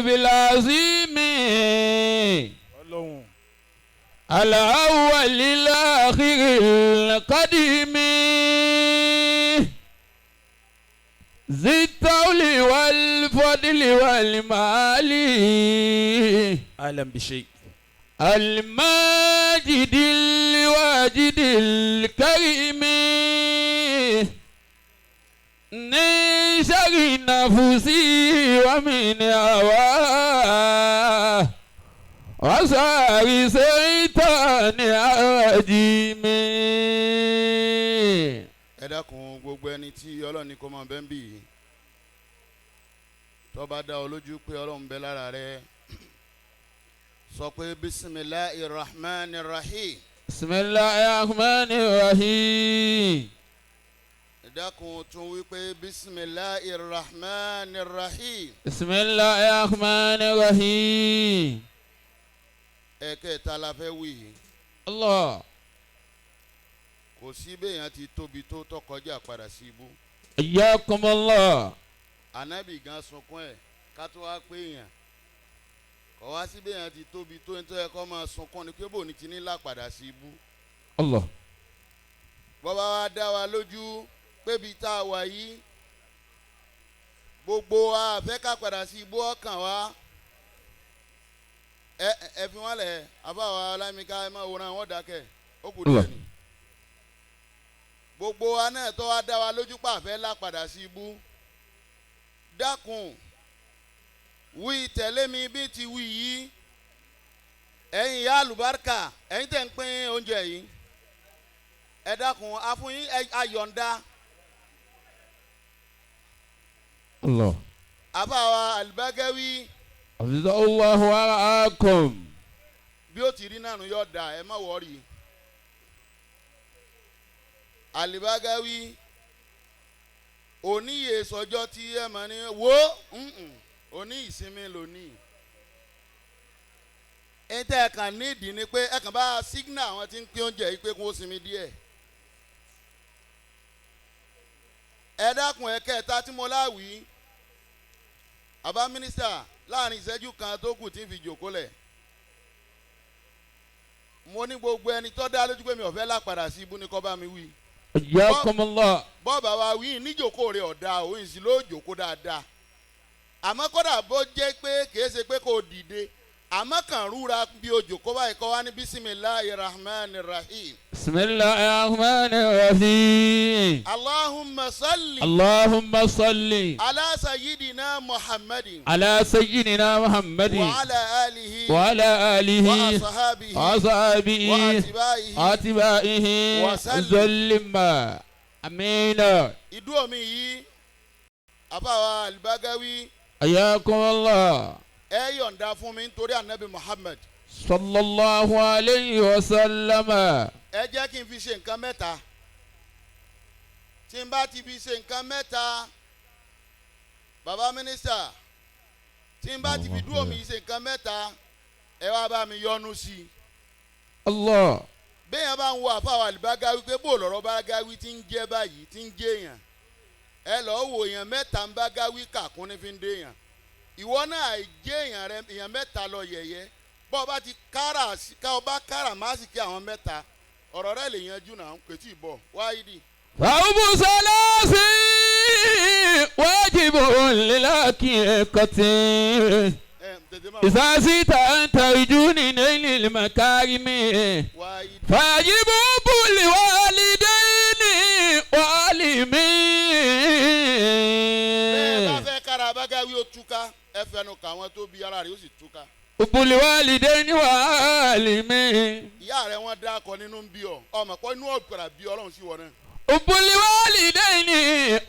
بالعظيم Ọlọ́run. الأول الآخر القديم ذي الطول والفضل والمال Alam bishay. الماجد الواجد الكريم من شر نفسي ومن هواه وسار شيطان الرجيم. Ẹ dákun, gbogbo ẹni tí Ọlọ́run ní kó máa bẹ́ ń bì í, tó bá dá ọ lójú pé Ọlọ́run bẹ lára rẹ, sọ pé bisimilahi rahman rahim. بسم الله الرحمن الرحيم. Ẹ dákun, tún wí pé bisimilahi rahman rahim. بسم الله الرحمن الرحيم. Ẹ̀kẹta la fẹ́ wí yìí. الله. Kò sí béèyàn ti tóbi tó tọkọjá padà sí ibú. حياكم الله. Ànábì gan sunkún ẹ̀, ká tó wá pé èèyàn kọ̀ wá sí béèyàn ti tóbi tó ní tó yẹ kó máa sunkún ni pé bò ní ti ní lápadà sí ibú. الله. Bọ́bá wa dá wa lójú pébi tá a wà yìí, gbogbo wa fẹ́ ká padà sí ibú ọkàn wa. Ẹ ẹ fi wọn lẹ̀, àbáwá ọlámíká, ẹ má wòran wọn, dákẹ́, ó kù díẹ̀ ni. Gbogbo wa náà tó wá dá wa lójú pàfẹ́ lápadà sí ibú, dákun, wí tẹ̀lé mi bí ti wí yìí. Ẹ̀yin ìyá àlùbáríkà, ẹ̀yin tẹ̀ ń pín oúnjẹ yìí, ẹ dákun, afúnyín ayọ̀ǹda. الله. Àbáwa àlùbágẹ́wí. حفظ الله ورعاكم. Bí ó ti rí náà nù, yọ̀ dà, ẹ má wọ̀ọ́rì. Àlùbágẹ́wí, oníyè sọjọ́ tí ẹ mọ̀ ní wo òní ìsinmi lónìí. Ẹ tẹ́ ẹ kàn nídìí ni pé ẹ kàn bá sígínà àwọn tí ń pín oúnjẹ yìí pé kó sinmi díẹ̀. Ẹ dákun, ẹ kẹta tí mo láwìí, àbá mínísítà, láàrin ìṣẹ́jú kan tó kù tí ń fi jòkó lẹ̀, mo ní gbogbo ẹni tó dá lójú pé mi ò fẹ́ lápadà sí ibú ni kó bá mi wí. حياكم الله. Bọ́ọ̀bà wa wí níjòkó rẹ̀ ọ̀dà òun sì ló jòkó dáadáa, àmọ́ kódà bó jẹ́ pé kìí ṣe pé kò dìde, àmọ́ kàn rúra bí o jòkó báyìí, kọ́ wá ní bisimilahi rahman rahim. بسم الله الرحمن الرحيم. Allahumma salli اللهم صل ala sayyidina Muhammadin على سيدنا محمد wa ala alihi وعلى آله wa asahabihi وأصحابه wa atibaihi وأتباعه وسلم. وسلم، آمين. Ìdúró mi yìí, àbáwa Alibagawi, حياكم الله. ẹ yọ̀ǹda fún mi nítorí anabi Muhammad. صلى الله عليه وسلم. Ẹ jẹ́ kí n fi ṣe nǹkan mẹ́ta. Tí n bá ti fi ṣe nǹkan mẹ́ta, bàbá mínísítà, tí n bá ti fi dúró mi ṣe nǹkan mẹ́ta, ẹ wá bá mi yọnu sí i. الله. Béèyàn bá ń wo àfàwọn àlùbágáwí pé bó lọ́rọ̀ bágáwí ti ń jẹ́ báyìí tí ń jẹ́ èèyàn, ẹ lọ́ọ́ wo èèyàn mẹ́ta ń bágáwí kàkún ní fi ń dé èèyàn. Ìwọ náà jẹ́ èèyàn rẹ, èèyàn mẹ́ta lọ yẹ̀yẹ́. Bọ́ ọ bá ti kára ká ọ bá kára má sì kí àwọn mẹ́ta, ọ̀rọ̀ rẹ lè yanjú náà kò tí ì bọ̀ wáyé dì. فأب ثلاث واجب للحقيقة. Ẹ tètè máa. إذا زدت أن ترجوني نيل المكارم wáyé dì. فيجب الوالدين Bẹ́ẹ̀ bá وعلمين. fẹ́ kára bágáwí ó túká, ẹ fẹnu kà àwọn tó bí ara rẹ̀ ó sì túká. الوالدين وعلمين. Ìyá rẹ̀ wọ́n dá akọ nínú ń bí ọ, ọmọ pọ́ inú ọ̀gbàrà bí Ọlọ́run sí wọn náà. الوالدين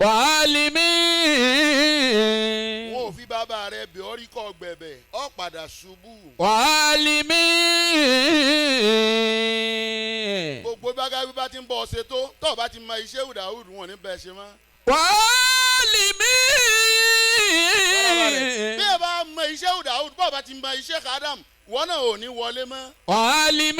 وعلمين. Wọn ò fi bàbá rẹ bẹ̀ ọ́ rí kọ́ gbẹ̀bẹ̀ ọ́ padà ṣubú. وعلمين. Gbogbo bágáwí bá ti ń bọ̀ ọ ṣe tó tọ́ ọ bá ti mọ iṣẹ́ ìwúdàwùdù wọn ní bẹ́ẹ̀ ṣe mọ́. وعلمين. Bí ẹ bá mọ iṣẹ́ ìwúdàwùdù, bọ́ọ̀ bá ti mọ iṣẹ́ kádàm, wọn náà ò ní wọlé mọ́. وعلمين.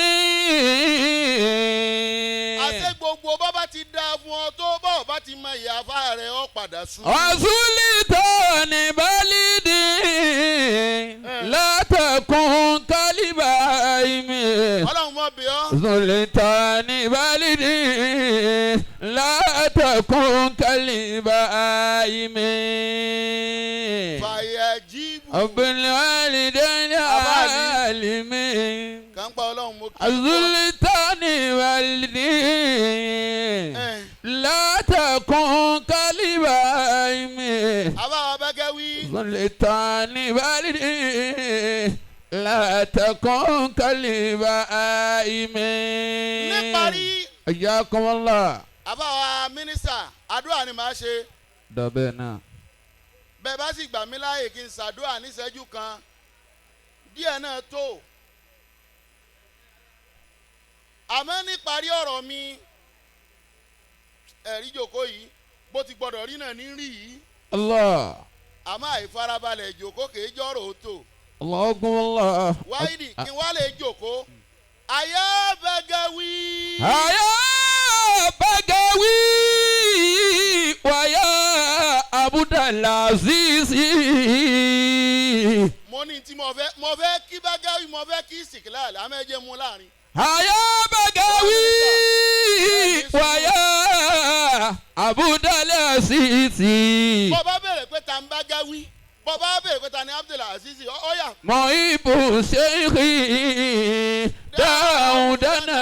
Àṣẹ gbogbo bọ́bá ti dá fún ọ tó, bọ́ọ̀ bá ti mọ ìyá afá rẹ, ọ́ padà ṣubú. وسلطان بلد. سلطان والدي لا تكن كالبهائم. Fàyàjíbù. حب الوالدين عالم. Kàn ń pa ọlọ́run mo kí. السلطان والدي لا تكن كالبهائم. Àbáwá Bágáwí. سلطان والدي لا تكن كالبهائم. Níparí. حياكم الله. Àbáwá mínísítà, àdúrà ni màá ṣe. Dọ̀bẹ̀ náà. Bẹ́ẹ̀ bá sì gbà mí láàyè kí n ṣàdúrà níṣẹ́jú kan díẹ̀ náà tó. Àmọ́ níparí ọ̀rọ̀ mi, ẹ̀rí jòkó yìí bó ti gbọ́dọ̀ rí náà ní rí yìí. Allah. Àmọ́ àìfarabalẹ̀ jòkó kìí jọ́rọ̀ ó tó. Allahu Allah. Wáyìdì kí n wá lè jòkó. Àyà Bagawi. Àyà Bagawi wàyà Abudulaziz. Mo ní tí mo fẹ́ kí Bagawi, mo fẹ́ kí Istiklal, àmọ́ ẹ jẹ́ mu láàrin. Àyà Bagawi wàyà Abudulaziz. Bọ́ bá bẹ̀rẹ̀ pé ta ń Bagawi, bọ́ bá bẹ̀rẹ̀ pé ta ni Abdulaziz, ọ̀yà. Mọ̀ọ́ìbù ṣéèkì Dáúdánà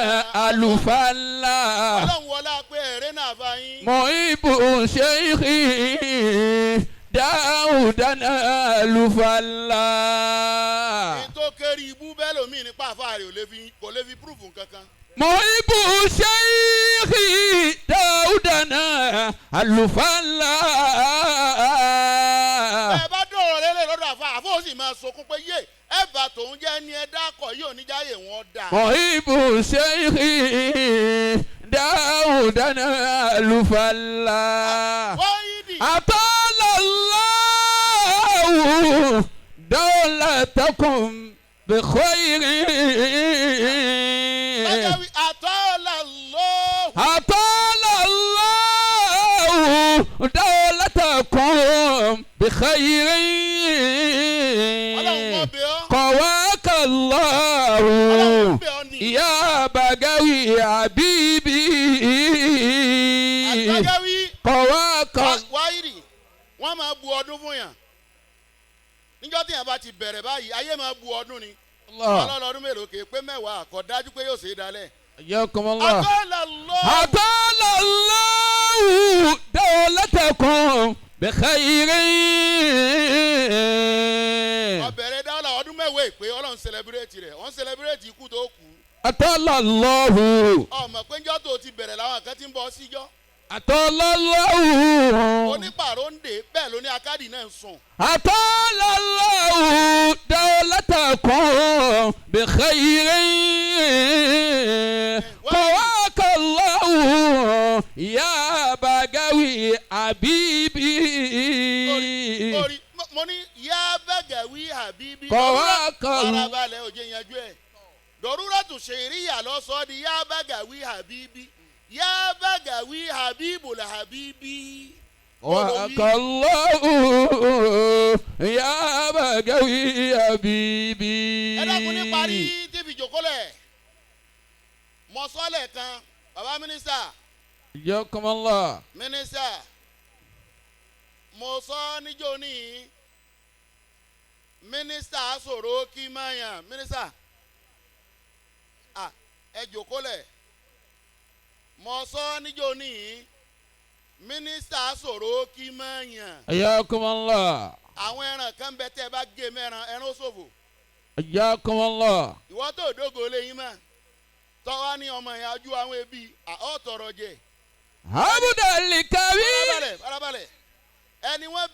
àlùfáàlà. Ọlọ́run wọlá pé ẹ̀rẹ́ náà fa yín. Mọ̀ọ́ìbù ṣéèkì Dáúdánà àlùfáàlà. Ètò kéré ibú bẹ́ẹ̀ lómi nípa àfa rẹ̀ kò lè fi púrúfù kankan. Mọ̀ọ́ìbù ṣéèkì Dáúdánà àlùfáàlà. Ẹ bá dọ̀rọ̀ lélẹ̀ lọ́dọ̀ àfa, àfọ sì máa sọkún pé yé ẹ bá tòun jẹ́ ní ẹ dákọ̀ yóò níjáyè wọn dà. Mọ̀ọ́ìbù ṣéèkì Dáúdánà àlùfáàlà. Wáyídì. أطال الله دولتكم بخير. Bagawi àtọ́lá lọ́wọ́. أطال الله دولتكم بخير. Ọlọ́run mọ̀ bẹ́ ọ́. قواك الله Ọlọ́run bẹ́ ọ́ ni. يا بغوي حبيبي. Bagawi. قواك. Wáyìrì wọ́n máa bu ọdún fún yàn. Níjọ́ tí yàn bá ti bẹ̀rẹ̀ báyìí, ayé máa bu ọdún ni. الله. Ọlọ́run mélòó kè é pé mẹ́wàá kò dájú pé yóò ṣe é dalẹ̀. حياكم الله. Àtọ́lá lọ́wọ́. أطال الله دولتكم بخير. Ọbẹ̀rẹ̀ dáwọ́lá ọdún mẹ́wàá ìpè ọlọ́run sẹlẹ̀bírẹ́tì rẹ̀, wọ́n sẹlẹ̀bírẹ́tì ikú tó kú. أطال الله. Ọmọ pé njọ́ tó ti bẹ̀rẹ̀ làwọn kan ti ń bọ̀ síjọ́. أطال الله. Onípàrọ̀ ń dè bẹ́ẹ̀ ló ní akádì náà ń sùn. أطال الله دولتكم بخير. قواك الله يا بغوي حبيبي. Orí mo ní yá Bagawi habibi. Kọ̀wá kan. Farabalẹ̀ òjò yanjú ẹ̀. Dọ̀rúrà tún ṣe ìríyà lọ́sọ̀ọ́ di yá Bagawi habibi. Yá Bagawi habibu la habibi. وأكى الله يا بغوي حبيبي. Ẹ dákun ní parí tíbi ìjókòólẹ̀. Mọ̀sọ́lẹ̀ kan, bàbá mínísítà. حياكم الله. Mínísítà, mo sọ níjó ní mínísítà sọ̀rọ̀ kí máa yàn mínísítà ẹ jókòólẹ̀. Mo sọ níjó ní mínísítà sọ̀rọ̀ kí máa yàn. حياكم الله. Àwọn ẹran kan bẹ tẹ́ ẹ bá gé mẹ́ran ẹran ó ṣòfò. حياكم الله. Ìwọ tó dógo léyìn mọ́ tọ́wá ní ọmọ yẹn ajú àwọn ẹbí ọ̀tọ̀rọ̀ jẹ. عبد الكريم. Farabalẹ̀ farabalẹ̀, ẹni wọ́n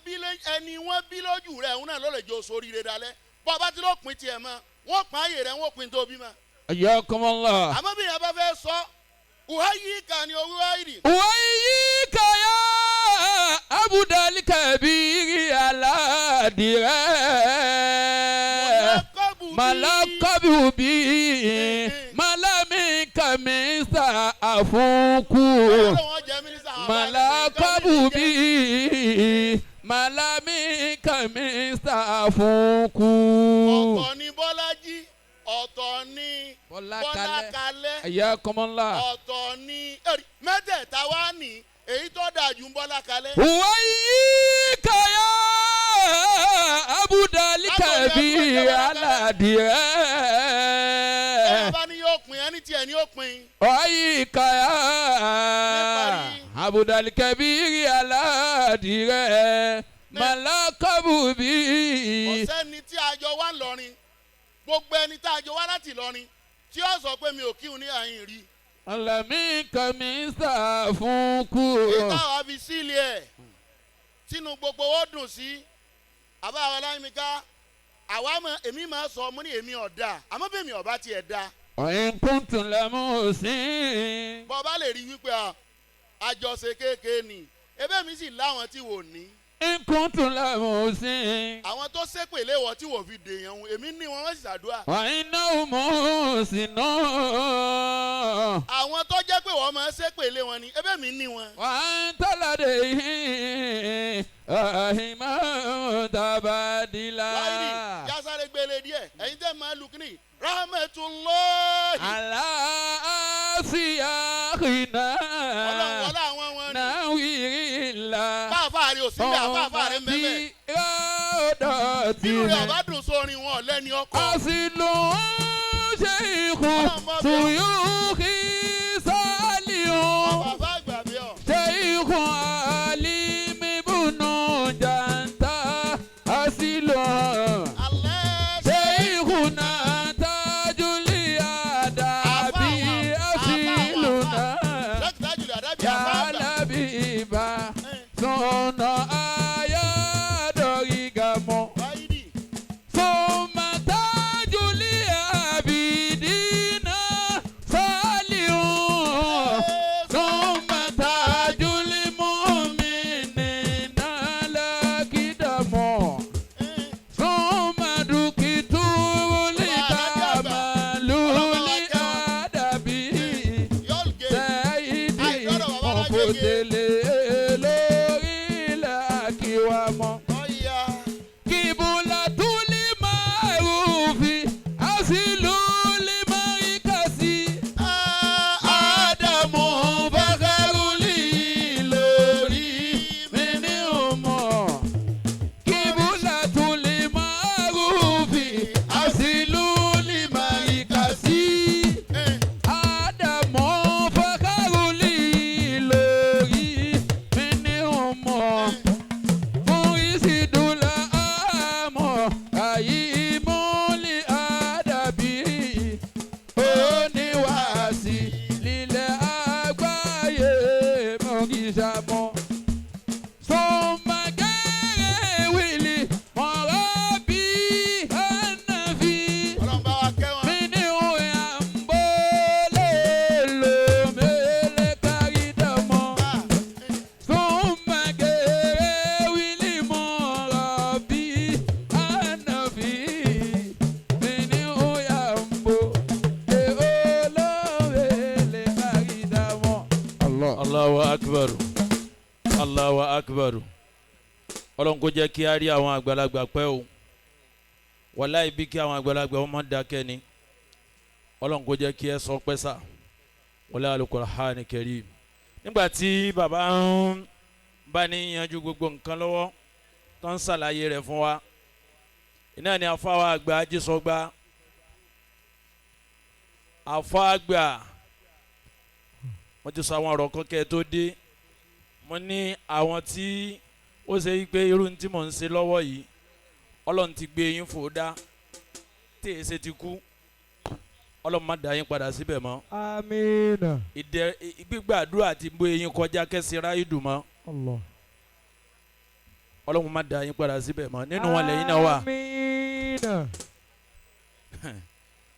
bí lójú rẹ̀ òun náà ló lè jọ sóríire dalẹ̀. Bọ́ bá ti ló pin tiẹ̀ mọ́, wọ́n pín ayé rẹ̀, wọ́n pin tó bí mọ́. حياكم الله. Àmọ́ bí yẹn bá fẹ́ sọ uhayi kan ni owó ayiri. وإياك يا عبد الكبير على درẹ́. Malakabu bi malamika misa afunku. Malakabu bi malamika misa afunku. Ọ̀tọ̀ ni Bọ́lájí, Ọ̀tọ̀ ni Bọ́lá Bọ́lá Kalẹ́. Kalẹ́. Ayakumullah. Ọ̀tọ̀ ni ẹ̀rí mẹ́tẹ̀ẹ̀ta wá ní èyí tó dáa jù ń Bọ́lá Kalẹ́. Wáyíkà yá Abudali Kabir Aládìrẹ́. Bẹ́ẹ̀ bá ní yóò pin ẹni tí ẹni yóò pin. Wáyíkà yá Abudali Kabir Aládìrẹ́. Màlákàbù bí. Ọ̀sẹ́ni tí a jọ wá lọ́rin, gbogbo ẹni tá a jọ wá láti lọ́rin tí ó sọ pé mi ò kírun ní àyìn rí. Alami kàmísà fún kú. Ìta wa fi sílẹ̀ ẹ̀ tínú gbogbo ó dùn sí àbáwọ̀ láyìnká àwa mọ èmi máa sọ mo ní èmi ọ̀dà àmọ́ bẹ́ẹ̀ mi ọ̀bá tiẹ̀ da. Ọ̀yìn kùntùn lẹ́mú sí. Bọ́ bá lè rí wípé àjọṣe kéèké ni ebe mi sì láwọn tí wò ní. Nkùntùn lẹ́mú sí. Àwọn tó ṣépè léwọ̀ tí wò fi dèèyàn hun èmi ní wọn wọ́n sì ṣàdúrà. Ọ̀yìn náà mú sínú. Àwọn tó jẹ́ pé wọ́n máa ṣépè lé wọn ni ebe mi ní wọn. Wà á tọ́lá-dé yìí ọ̀hìnmọ́ tabadìlà. Wáyé jásáré gbélé díẹ̀ ẹ̀yin tẹ́ máa lu kíní rahmatulahi. Àlàáfíà kìnnà. Ọlọ́run wọlé àwọn wọn ni. Náà wíìrì ńlá. Fáfáà rẹ̀ ò sí bẹ́ẹ̀ àfáàfáà rẹ̀ mẹ́mẹ́. Bínú rẹ̀ ọ̀bá dùn sórin wọn lẹ́ni ọkọ. Àsìlò ṣe ikú tuyúkì sálíù. Bàbá àgbà bí ọ. Ṣe ikú alímíbùnú jàǹtà àsìlò. Alẹ́ Ṣe ikú náà tájúlì àdàbí àsìlò náà. Ṣẹ́kì tájùlẹ̀ àdábì àfáà àgbà. Yàrá bí ibà sọ̀nà ayádọ̀rígàmọ́. Wáyídì. Sọ̀mà tájúlì àbìdínà sálíùn. Sọ̀mà tájúlì mọ́mìnínà lákìdàmọ́. Sọ̀mà dùkìtúrúlì kàmálùlì àdàbí. Yọ́ọ̀lù gé. Sẹ́yìdì ọ̀fọ̀tẹ̀lẹ̀ lórí làkìwà mọ́. Ọ̀ya. Kìbùlà túlì márùfì, àṣìlú lè máa kà sí. Ádámù bàkàrúlì lórí mi ní ọmọ. Kìbùlà túlì márùfì, àṣìlú lè máa kà sí. Ádámù bàkàrúlì lórí mi ní ọmọ. Mùísìdùlà àmọ̀ àyímúlì àdàbí oníwàásí lílẹ̀ àgbáyé mọ̀gìsàmọ́. Sọmagẹ́rẹ́ wìlì mọ̀rọ́ bí hànàfi. Ọlọ́run bá wa kẹ́ wọn. Mi ní òun à ń bọ́ lè lò mẹ́lẹ́ kárí dàmọ́. ثم جاوي لمربي أنا في منه ينبو الله Allahu akbar Allahu akbar. Ọlọ́run kó jẹ́ kí a rí àwọn àgbàlagbà pẹ́ o. Wàláhì bí kí àwọn àgbàlagbà wọn máa dákẹ́ ni. Ọlọ́run kó jẹ́ kí ẹ sọ pẹ́ sà. Wọlé Al-Qur'ani Karim. Nígbà tí bàbá ń bá ní yanjú gbogbo nǹkan lọ́wọ́ tó ń ṣàlàyé rẹ̀ fún wa. Iná ni àfáwà àgbà Ajísọgbà. Àfáà àgbà wọ́n ti sọ àwọn ọ̀rọ̀ kan kẹ́ ẹ tó dé. Mo ní àwọn tí ó ṣe yí pé irú tí mò ń ṣe lọ́wọ́ yìí Ọlọ́run ti gbé yín fò dá tí èsè ti kú. Ọlọ́run má dá yín padà síbẹ̀ mọ́. Amina. Ìdẹ gbígbàdúrà ti gbé yín kọjá kẹ́sì ráyè dùn mọ́. Allah. Ọlọ́run má dá yín padà síbẹ̀ mọ́. Nínú wọn lẹ́yìn náà wà. Amina.